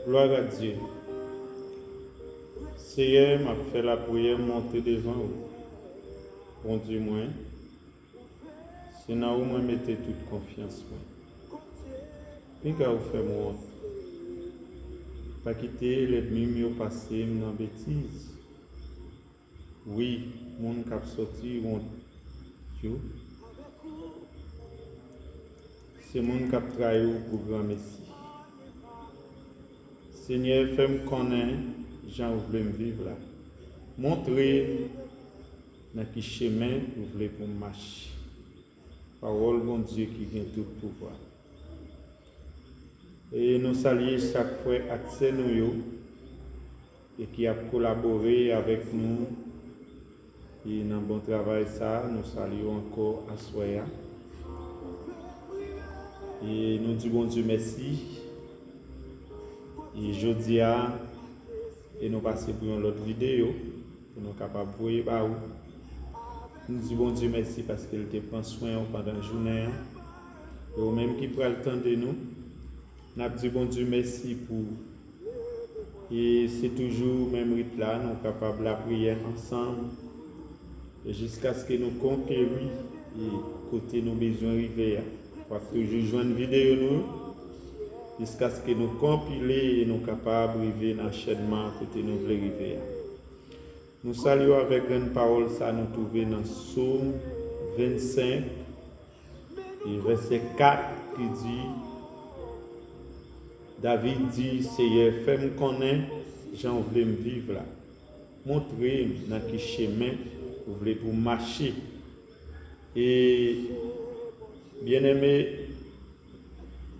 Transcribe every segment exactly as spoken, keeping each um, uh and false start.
Glwa a Dye. Seyè, m ap fè lapriyè m monte devan ou. Bondye mwen, se nan ou mwen mete tout konfyans mwen. Piga ou fè m wont. Pa kite lènmi m yo pase m nan betiz. Wi, moun k ap sòti wont yo, se moun k ap trayi w pou granmesi. Senyè, fè m konnen jan ou vle m viv la. Montre m nan ki chemen ou vle pou m mache. Pawòl Bondye ki gen tout pouvwa. E nou salye chak frè ak sè nou yo e ki ap kolabore avèk nou e nan bon travay sa a. Nou salye w ankò aswè a. E nou di Bondye mèsi. E jodi a, e nou pase pou yon lòt videyo pou nou kapab voye ba ou. Nou di Bondye mèsi paske l te pran swen w pandan jounen an. E ou menm ki pral tande nou, n ap di Bondye mèsi pou, e se toujou menm rit la, nou kapab lapriyè ansanm, e jiskaske nou konkeri e kote nou bezwen rive a. W ap toujou jwenn videyo nou, jiskaske nou konpile e nou kapab rive nan achèvman kote nou vle rive a. Nou salye w avèk grenn pawòl sa nou twouve nan Sòm vennsenk, e vèsè kat ki di, David di, Seyè, fè m konnen jan w vle m viv la. Montre m nan ki chemen ou vle pou m mache. E, byeneme,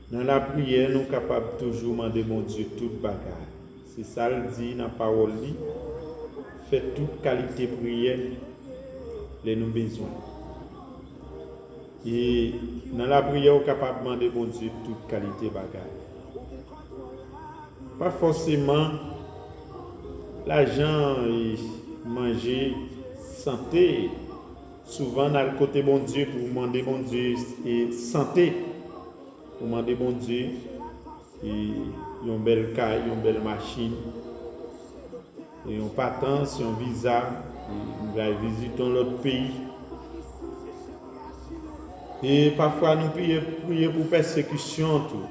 nan lapriyè, nou kapab toujou mande Bondye tout bagay. Se sa l di nan pawòl li, fè tout kalite priyè lè nou bezwen. E nan lapriyè, ou kapab mande Bondye tout kalite bagay. Pa fòseman lajan, e manje, sante. Souvan, n al kote Bondye pou mande Bondye, e sante. Ou mande Bondye, e yon bèl kay, yon bèl machin, e yon patans, yon viza, e m pral vizite yon lòt peyi. E pafwa nou priye, priye pou pèsekisyon tou,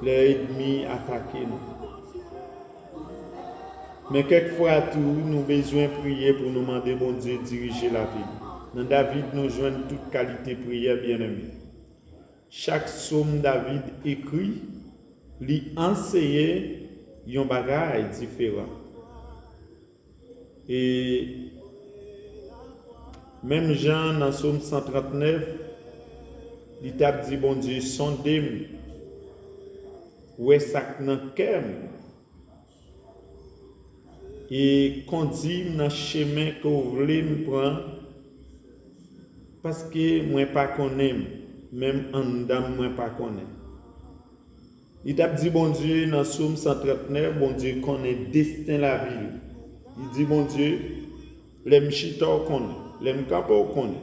lè ènmi atake nou. Men kèk fwa tou, nou bezwen priye pou nou mande Bondye dirije lavi nou. Nan David, nou jwenn tout kalite priyè, byeneme. Chak sòm David ekri, li anseye yon bagay diferan. E menm jan nan sòm san trannèf, li t ap di Bondye, sonde m, wè sa k nan kè m, e kondi m nan chemen ke w vle m pran, paske mwen pa konnen m, menm anndan m, mwen pa konnen. Li t ap di Bondye nan sòm san trannèf, Bondye konnen desten lavi l. Li di Bondye, lè m chita, w konnen. Lè m kanpe, w konnen.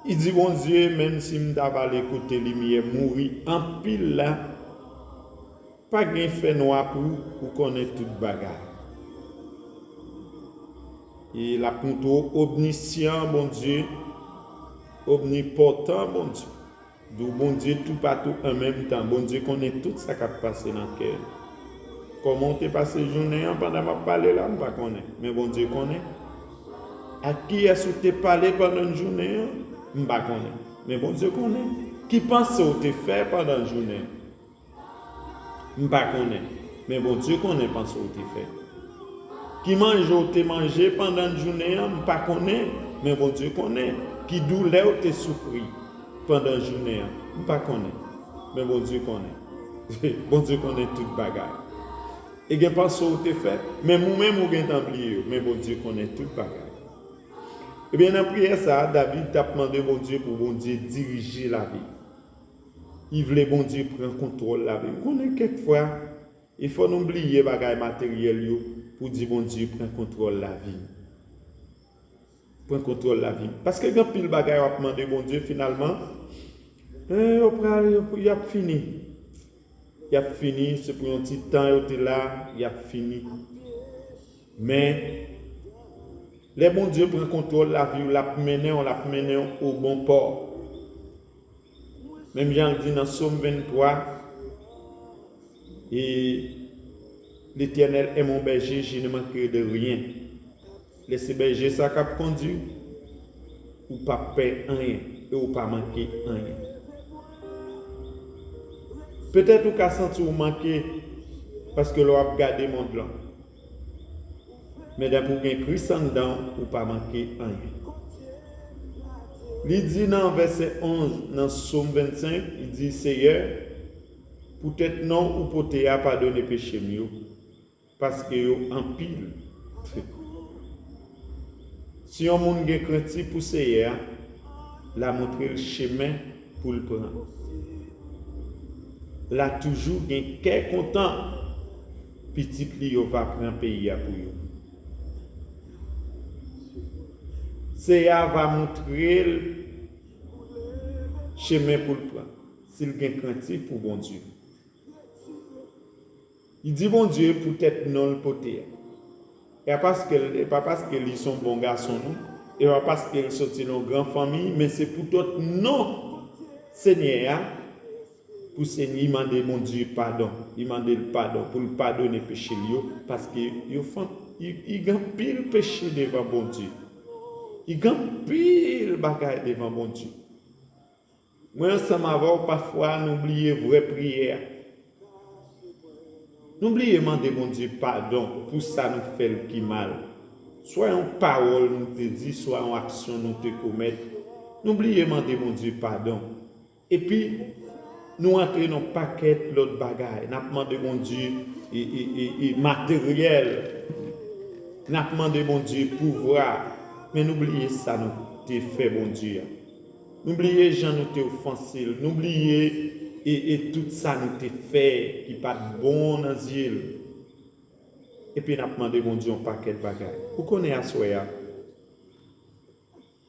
Li di Bondye, menm si m ta prale kote limyè mouri anpil la, pa gen fènwa pou ou, ou konnen tout bagay. E l ap montre w omnisyan Bondye, omnipòtan Bondye. Di w Bondye toupatou an menm tan. Bondye konnen tout sa k ap pase nan kè nou. Kòman w te pase jounen an pandan m ap pale la, m pa konnen. Men Bondye konnen. Ak kiyès ou te pale pandan jounen an, m pa konnen. Men Bondye konnen. Ki panse w te fè pandan jounen an? M pa konnen, men Bondye konnen panse w te fè. Ki manje w te manje pandan jounen an, m pa konnen, men Bondye konnen. Ki doulè w te soufri pandan jounen an, m pa konnen, men Bondye konnen. Bondye konnen tout bagay. E gen panse w te fè, menm ou menm ou gentan bliye yo, men Bondye konnen tout bagay. Ebyen, nan priyè sa a, David t ap mande Bondye pou Bondye dirije lavi l. Li vle Bondye pran kontwòl lavi l. Ou konnen kèk fwa, e fò nou bliye bagay materyèl yo pou di Bondye pran kontwòl lavi m. Pran kontwòl lavi m. Paske gen anpil bagay w ap mande Bondye, finalman, eh, yo pral, yo, y ap fini. y ap fini, se pou yon ti tan yo te la, y ap fini. Men, lè Bondye pran kontwòl lavi w, l ap mennen w, l ap mennen w o bon pò. Menm jan l di nan Sòm venntwa, e L'Éternel est mon berger, je ne manquerai de rien. Lè se bèje sa k ap kondui w, ou p ap pè anyen e ou pa manke anyen. Petèt ou ka santi w manke paske lè w ap gade mond lan. Men depi w gen Kris anndan w, ou pa manke anyen. Li di nan vèsè onz nan Sòm vennsenk, li di, Seyè, poutèt non ou pote a, padone peche m yo, paske yo anpil. Si yon moun gen krenti pou Seyè a, l a montre l chemen pou l pran. L a toujou gen kè kontan, pitit li yo va pran peyi a pou yo. Seyè a va montre l chemen pou l pran, si l gen krenti pou Bondye. Li di Bondye poutèt non l pote a. E pa paske l, e pa paske li se yon bon gason, non. E pa paske l soti nan yon gran fanmi, men se poutèt non Senyè a, pou Senyè, li mande Bondye padon. Li mande l padon, pou l padone peche l yo, paske yo fan, li, li gen anpil peche devan Bondye. Li gen anpil bagay devan Bondye. Mwen ansanm avè w, pafwa nou bliye vrè priyè a. Nou bliye mande Bondye padon pou sa nou fè l ki mal. Swa yon pawòl nou te di, swa yon aksyon nou te komèt. Nou bliye mande Bondye padon. Epi, nou antre nan pakèt lòt bagay. N ap mande Bondye e, e, e, e materyèl. N ap mande Bondye pouvwa. Men nou bliye sa nou te fè Bondye a. Nou bliye jan nou te ofanse l. Nou bliye e, e tout sa nou te fè ki pa t bon nan zye l. Epi n ap mande Bondye yon pakèt bagay. Ou konnen aswè a,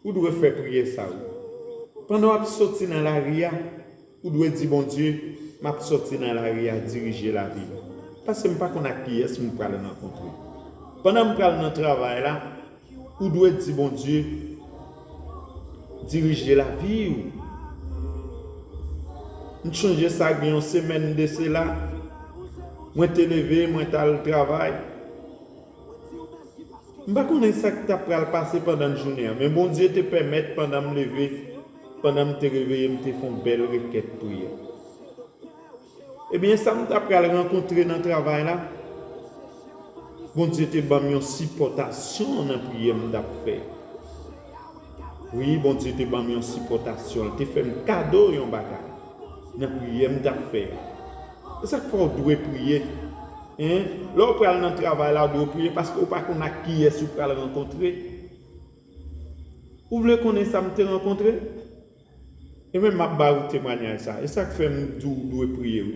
ou dwe fè priyè sa, wi. Pandan w ap soti nan lari a, ou dwe di Bondye, m ap soti nan lari a, dirije lavi m. Paske m pa konn ak kiyès m pral rankontre. Pandan m pral nan travay la, ou dwe di Bondye, dirije lavi w. M sonje sa gen yon semèn de sela, mwen te leve, mwen t al travay. M pa konnen sa k t ap pral pase pandan jounen an, men Bondye te pèmèt pandan m leve, pandan m te reveye, m te fè yon bèl rekèt priyè. Ebyen, sa m t ap pral rankontre nan travay la, Bondye te ban m yon sipòtasyon nan priyè m t ap fè. Wi, Bondye te ban m yon sipòtasyon, li te fè m kado yon bagay nan priyè m t ap fè a. Se sa k fè w dwe priye. Hein? Lè w pral nan travay la, w dwe priye paske w pa konn ak kiyès ou pral rankontre. Ou vle konnen sa m te rankontre? E men m ap ba ou temwanyaj sa. E sa k fè m di w dwe priye, wi.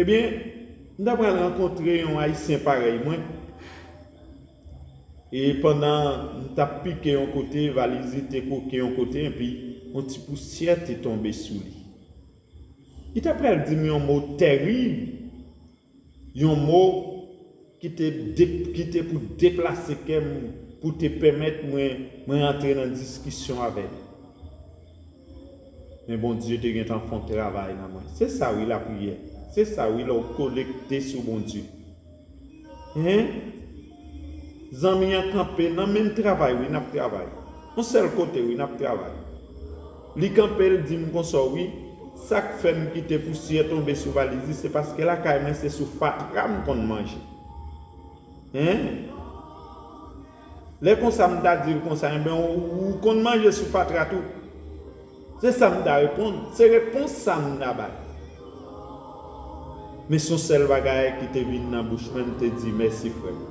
Ebyen, m ta pral rankontre yon Ayisyen parèy mwen. E pandan m t ap pike yon kote, valiz li te kwoke yon kote, epi yon ti pousyè te tonbe sou li. Li ta pral di m yon mo tèrib, yon mo ki te, ki te pou deplase kè m, pou te pèmèt mwen, mwen antre nan diskisyon avè l. Men Bondye te gentan fè yon travay nan mwen. Se sa wi lapriyè. Se sa wi lè w konekte sou Bondye. Hein? Zanmi an kanpe nan menm travay wi, n ap travay. Yon sèl kote wi, n ap travay. Li kanpe, l di m konsa wi, sa k fè m kite pousyè tonbe sou valiz li, se paske lakay mwen se sou fatra m konn manje. Hein? Lè konsa m ta di l konsa, enben, ou, ou konn manje sou fatra tou. Se sa m ta reponn. Se repons sa m ta bay. Men se yon sèl bagay ki te vin nan bouch mwen, m te di, mèsi, frè m.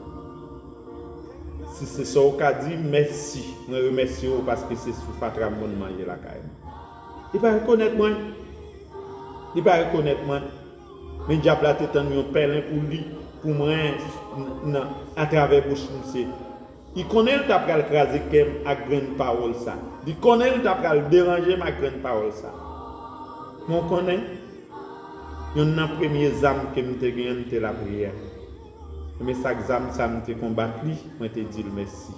Si se sa w ka di, mèsi. Mwen remèsye w paske se sou fatra m konn manje lakay mwen. Li pa rekonèt mwen. Li pa rekonèt mwen. Men dyab la te tann yon pèlen pou li, pou mwen, n-, nan, atravè bouch misye. Li konnen l ta pral kraze kè m ak grenn pawòl sa. Li konnen l ta pral deranje m ak grenn pawòl sa. Men w konnen, Yonn nan premye zam ke m te genyen, m te lapriyè. Ebyen, sa k zam sa, m te konbat li, mwen te di l mèsi.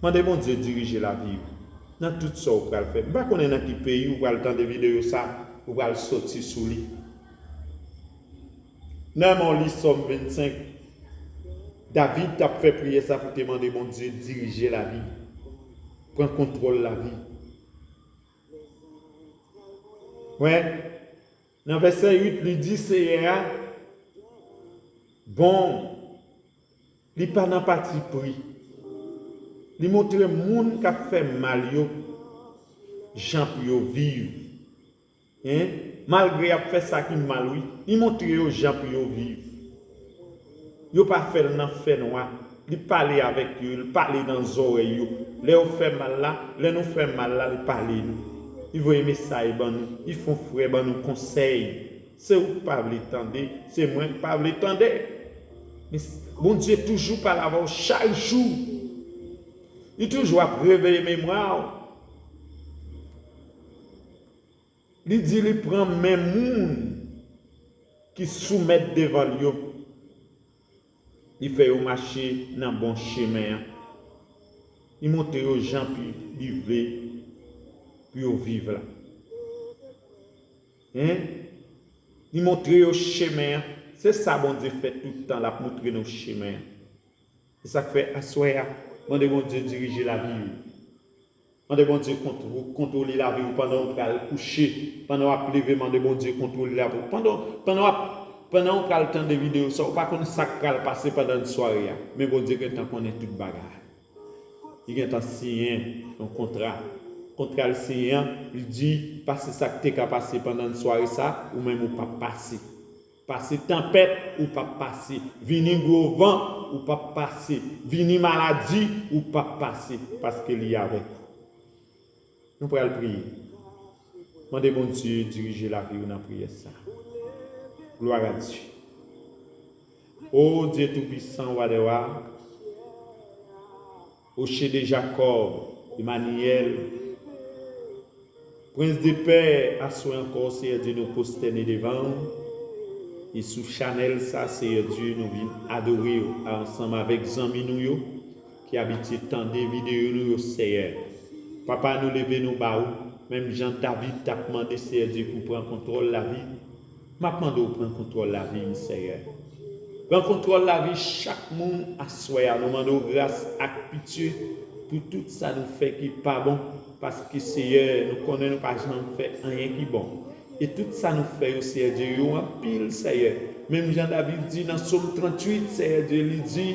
Mande Bondye dirije lavi w nan tout sa w pral fè. M pa konnen nan ki peyi w pral tande videyo sa, ou pral soti sou li. Nan men w li Sòm vennsenk, David t ap fè priyè sa pou te mande Bondye dirije lavi, pran kontwòl lavi. Wè, nan vèsè uit, li di Seyè a bon, li pa nan patipri. Li montre moun k ap fè mal yo jan pou yo viv. Hein? Malgre y ap fè sa ki mal, wi, li montre yo jan pou yo viv. Yo pa fè l nan fènwa. Li pale avèk yo, li pale nan zòrèy yo. Lè yo fè mal la, lè nou fè mal la, li pale nou. Li voye mesaj ban nou, li fè yon frè ban nou konsèy. Se ou k pa vle tande, se mwen k pa vle tande. Men Bondye toujou pale avè w chak jou. Li toujou ap reveye memwa w. Li di li pran men moun ki soumèt devan l yo. Li fè yo mache nan bon chemen an. Li montre yo jan pou li vle pou yo viv la. Hein? Li montre yo chemen an. Se sa Bondye fè tout tan, l ap montre nou chemen an. Se sa k fè aswè a, mande Bondye dirije lavi w. Mande Bondye kontwo-, kontwole lavi w pandan w pral kouche, pandan w ap leve, mande Bondye kontwole lavi w. Pandan, pandan w ap, pandan w pral tande videyo sa, ou pa konn sa k pral pase pandan sware a. Men Bondye gentan konnen tout bagay. Li gentan siyen yon kontra. Kontra l siyen an, li di, pase sa k te ka pase pandan sware sa, ou menm ou p ap pase. Pase tanpèt, ou p ap pase. Vini gwo van, ou p ap pase. Vini maladi, ou p ap pase, paske li avèk ou. Nou pral priye. Mande Bondye dirije lavi w nan priyè sa. Gloire à Dieu. O Dye Toupisan, Wa dè wa, Rocher de Jacob, Emmanuel, Prince de paix, aswè ankò, Seyè Dye, nou pwostène devan w. E sou chanèl sa, Seyè Dye, nou vin adore w ansanm avèk zanmi nou yo ki abitye tande videyo nou yo, Seyè. Papa, nou leve nou ba ou, menm jan David t ap mande Seyè Dye pou pran kontwòl lavi. M ap mande w pran kontwòl lavi m, Seyè. Pran kontwòl lavi chak moun aswè a. Nou mande w gras ak pitye pou tout sa nou fè ki pa bon, paske, Seyè, nou konnen nou pa janm fè anyen ki bon. E tout sa nou fè yo, Seyè Dye, yo anpil, Seyè. Menm jan David di nan Sòm tranntuit, Seyè Dye, li di,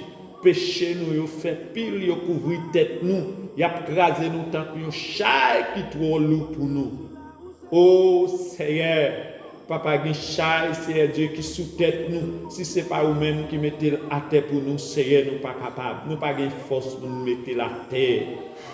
peche nou yo fè pil, yo kouvri tèt nou. Y ap kraze nou tankou yon chay ki twò lou pou nou. O Seyè, Papa, gen chay, Seyè Dye, ki sou tèt nou. Si se pa ou menm ki mete l atè pou nou, Seyè, nou pa kapab. Nou pa gen fòs pou nou mete l atè.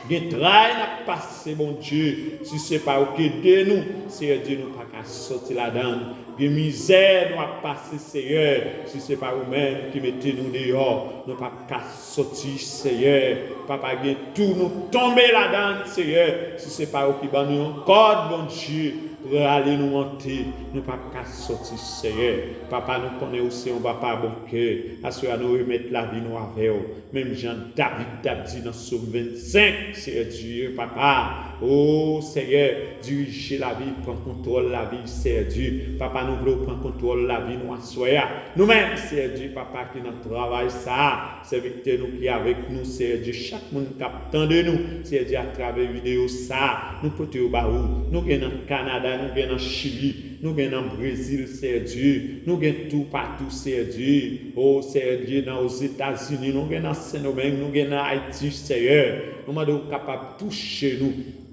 Gen tray n ap pase, Bondye. Si se pa ou ki ede nou, Seyè Dye, nou pa ka soti ladan l. Gen mizè nou ap pase, Seyè. Si se pa ou menm ki mete nou deyò, nou p ap ka soti, Seyè. Papa, gen twou nou tonbe ladan l, Seyè. Si se pa ou ki ban nou yon kòd, Bondye, pou rale nou monte, nou p ap ka soti, Seyè. Papa, nou konnen ou se yon papa bon kè. Aswè a, nou remèt lavi nou avè w. Menm jan David t ap di nan Sòm vennsenk, Seyè Dye, Papa, o Seyè, dirije lavi, pran kontwòl lavi, Seyè Dye. Papa, nou vle w pran kontwòl lavi nou aswè a. Nou menm, Seyè Dye, Papa, ki nan travay sa a, sèvitè nou ki avèk nou, Seyè Dye, chak moun k ap tande nou, Seyè Dye, atravè videyo sa a, nou pote yo ba ou. Nou gen nan Kanada, nou gen nan Chili, nou gen nan Brezil, Seyè Dye, nou gen toupatou, Seyè Dye. O, Seyè Dye, nan Ozetazini, nou gen nan Sendomeng, nou gen nan Ayiti, Seyè. Nou mande w kapab touche nou.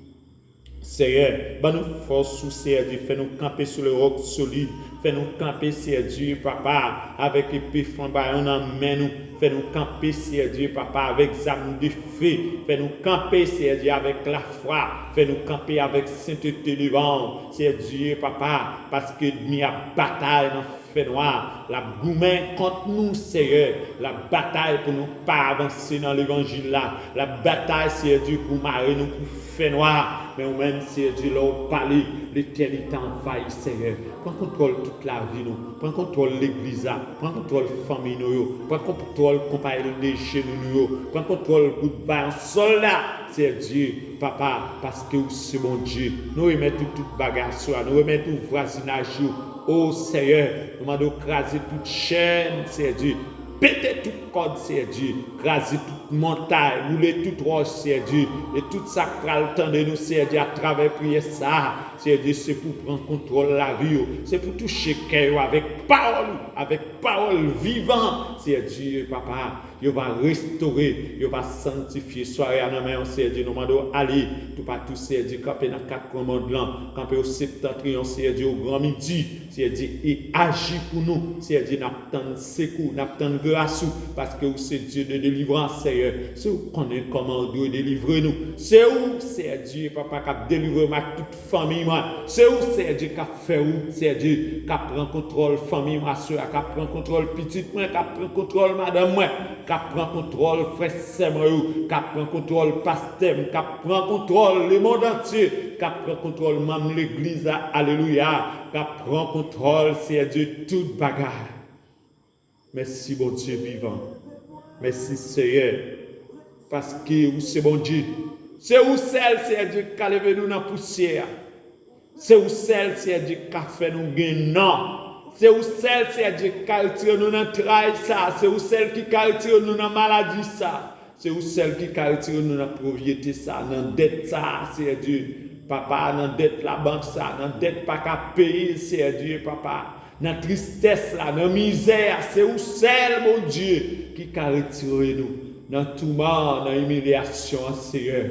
Seyè, ban nou fòs ou, Seyè Dye, fè nou kanpe sou le roc solide, fè nou kanpe, Seyè Dye, Papa, avèk epe flanbayan nan men nou, fè nou kanpe, Seyè Dye, Papa, avèk zam de fe, fè nou kanpe, Seyè Dye, avèk lafwa, fè nou kanpe avèk sentete devan w, Seyè Dye, Papa, paske ènmi ap batay nan fènwa, l ap goumen kont nou, Seyè, l ap batay pou nou pa avanse nan levanjil la, l ap batay, Seyè Dye, pou mare nou pou fènwa. Men ou menm, Seyè Dye, lè w pale, letènite anvayi, Seyè. Pran kontwòl tout lavi nou. Pran kontwòl legliz la. Pran kontwòl fanmi nou yo. Pran kontwòl konpayi de jenou nou yo. Pran kontwòl gwoup Vayan Sòlda, Seyè Dye, papa, paske ou se Bondye. Nou remèt ou tout bagay aswè a. Nou remèt ou vwazinaj yo. O Seyè, nou mande w kraze tout chèn, Seyè Dye. Pete tout kòd, Seyè Dye. Kraze tout montay, woule tout wòch, Seyè Dye. E tout sa k pral tande nou, Seyè Dye, atravè priyè sa a, Seyè Dye, se pou pran kontwòl lavi yo. Se pou touche kè yo avèk pawòl ou, avèk pawòl vivan, Seyè Dye, papa. Yo va restore, yo va sanntifye. Sware a nan men w, Seyè Dye, nou mande w ale toupatou, Seyè Dye, kanpe nan kat kwen mond lan, kanpe o septantriyon, Seyè Dye, o gran midi, Seyè Dye, e aji pou nou, Seyè Dye, n ap tann sekou, n ap tann gras ou, paske ou se Dye de delivrans, Seyè. Se ou k konnen kòman ou dwe delivre nou. Se ou, Seyè Dye, papa, k ap delivre m ak tout fanmi mwen. Se ou, Seyè Dye, k ap fè wout, Seyè Dye, k ap pran kontwòl fanmi mwen aswè a, k ap pran kontwòl pitit mwen, k ap pran kontwòl madanm mwen, k ap pran kontwòl frè sè mwen yo, k ap pran kontwòl pastè m, k ap pran kontwòl lemonn antye, k ap pran kontwòl manm legliz la, alelouya, k ap pran kontwòl, Seyè Dye, tout bagay. Mèsi, Bondye vivan. Mèsi, Seyè, paske ou se Bondye. Se ou sèl, Seyè Dye, ki ka leve nou nan pousyè a. Se ou sèl, Seyè Dye, ki ka fè nou gen non. Se ou sèl, Seyè Dye, ki ka retire nou nan tray sa a. Se ou sèl ki ka retire nou nan maladi sa a. Se ou sèl ki ka retire nou nan povrete sa a, nan dèt sa a, Seyè Dye. Papa, nan dèt labank sa a, nan dèt pa ka peye, Seyè Dye, papa. Nan tristès la, nan mizè a, se ou sèl, Bondye, ki ka retire nou nan touman, nan imilyasyon an, Seyè.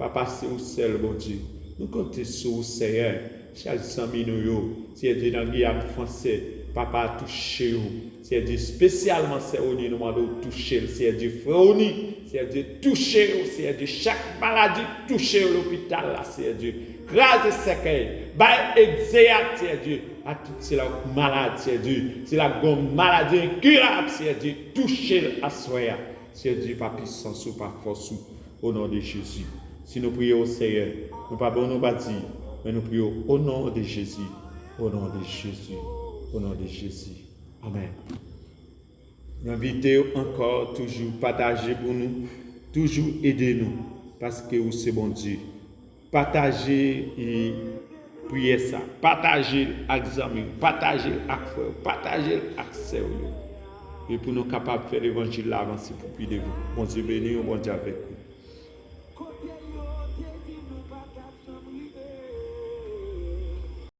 Papa, se ou sèl, Bondye. Nou konte sou ou, Seyè. Chak zanmi nou yo, Seyè Dye, nan Giyàn Fransè, papa, touche yo. Seyè Dye, espesyalman sè Oni, nou mande w touche l, Seyè Dye, frè Oni, Seyè Dye, touche yo, Seyè Dye, chak maladi touche yo lopital la, Seyè Dye, kraze sèkèy, bay egzeyat, Seyè Dye, a tout sila k malad, Seyè Dye, sila k gon maladi enkirab, Seyè Dye, touche l aswè a, Seyè Dye, pa pisans ou, pa fòs ou, o non de Jezi. Si nou priye w, Seyè, nou pa bon, nou pa di, men nou priye w, o non de Jezi, o non de Jezi, o non de Jezi. Amèn. Nou envite w ankò toujou pataje pou nou, toujou ede nou, paske ou se Bondye. Pataje, e, priyè sa. Pataje l ak zanmi w. Pataje l ak frè w. Pataje l ak sè w yo. E pou nou kapab fè levanjil la avanse pou pi devan. Bondye beni w, Bondye avèk ou.